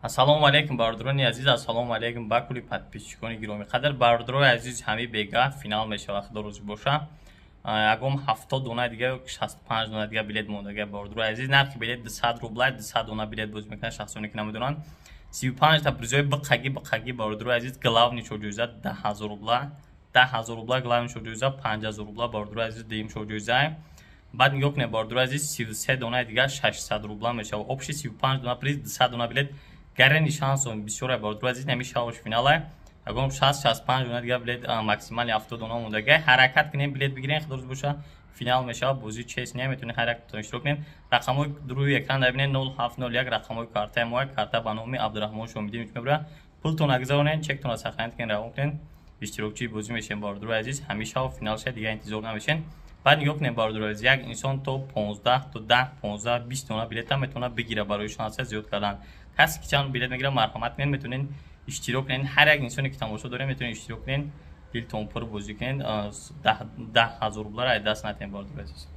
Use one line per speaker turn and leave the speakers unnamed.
Ассалому алайкум, бародарони азиз, ассалому алайкум ба кулли подписчикони гиромӣ қадр. Бародарои азиз, ҳами бега финал мешавад, худо розӣ боша. Ягон 70 дона дига ё 65 дона дига билет мондага, бародарои азиз. Нархи билет 200 рубла, 200 дона билет боз мекунад. Шахсоне ки намедонанд, 35 та призои биқаги биқаги, бародарои азиз. Главный шоҷоиза 10 000 рубла, 10 000 рубла главный шоҷоиза, 5000 рубла, бародарои азиз, дуюм шоҷоиза. Баъд нигоҳ кунед, бародарои азиз, 33 донаи дига 600 рубла мешавад. Общий 35 дона приз, 200 дона билет. Гарени шансон бисёре, бародарои азиз. Намешаваш финала ягон 60, 65 дона дига билет, максимально 70 дона мондага. Ҳаракат кунем, билет бигирем, худо розӣ боша. Финал мешавад, бозӣ честный, метавонед ҳар яктон иштирок кунед. Рақамҳои рӯи экран бибинед, 0701 рақамҳои картаи мо, карта ба номи Абдураҳмон Шомидинович мебурад. Пултона гузаронед, чектона сохранить кунед, равон кунед, иштирокчии бозӣ мешавем, бародарои азиз. Ҳамеша финал шавад, дига интизор намешен. Баъд нигоҳ кунед, бародарои азиз, як инсон то 15, то 10, 15, 20 дона билета метавонад бигирад барои шанса зиёд кардан. Касе ки чанд билет мегирад, марҳамат кунед, метавонед иштирок кунед. Ҳар як инсоне ки тамошо доред, метавонед иштирок кунед, дилтон пур бозӣ кунед, 10 000 рубларо аз даст натиҳед, бародарои азиз.